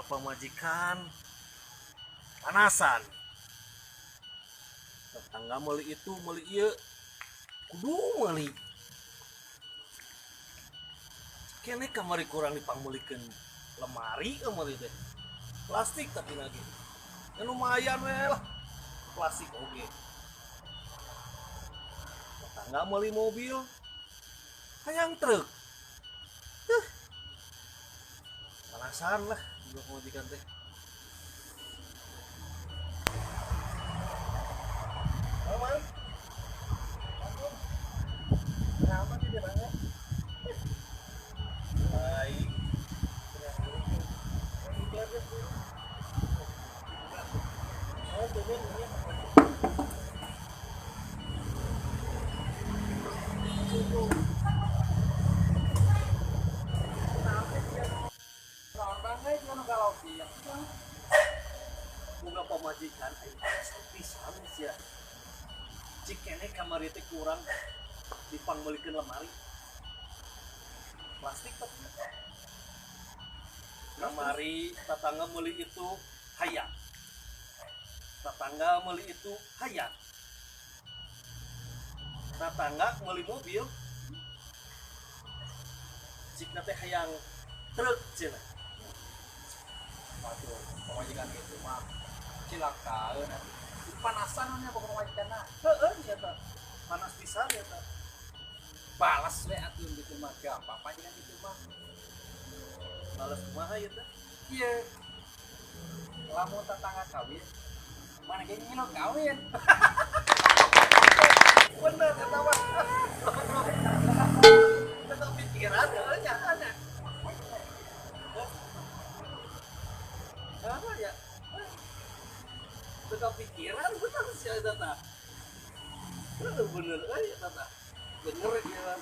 Pamajikan panasan, tetangga meuli itu meuli ieu, kudu meuli kene. Kamari kurang dipangmeulikeun lemari, kamari teh plastik, tapi lagi ya lumayan we lah, plastik oge. Tetangga meuli mobil, hayang truk. Huh. Panasan lah boga pamajikan teh. Halo, Mang. Kenapa tidak banget? Baik. Oh, tuh ini. Boga pamajikan aing panasan pisan sia. Cik keneh kamari teh kurang dipangmeulikeun lemari plastik, tapi kamari tetangga meuli itu hayang, tetangga meuli itu hayang, tetangga meuli mobil, cik teh hayang truk cenah. Waduh, pamajikan itu mah cilaka. Panasan nya pokoknya pamajikan. Heeh, nya ta panas pisan ya ta. Balas we atuh gitu mah, gampang pamajikan itu mah. Balas kumaha ya teh? Iya. Lamun tetangga kawin, mana kayak ngilu kawin. Bener eta mah. Eta pikiran heuh nya nya. Apa ya? Teu pikiran, bener sih eta tah. Bener bener euy eta tah. Bener ya.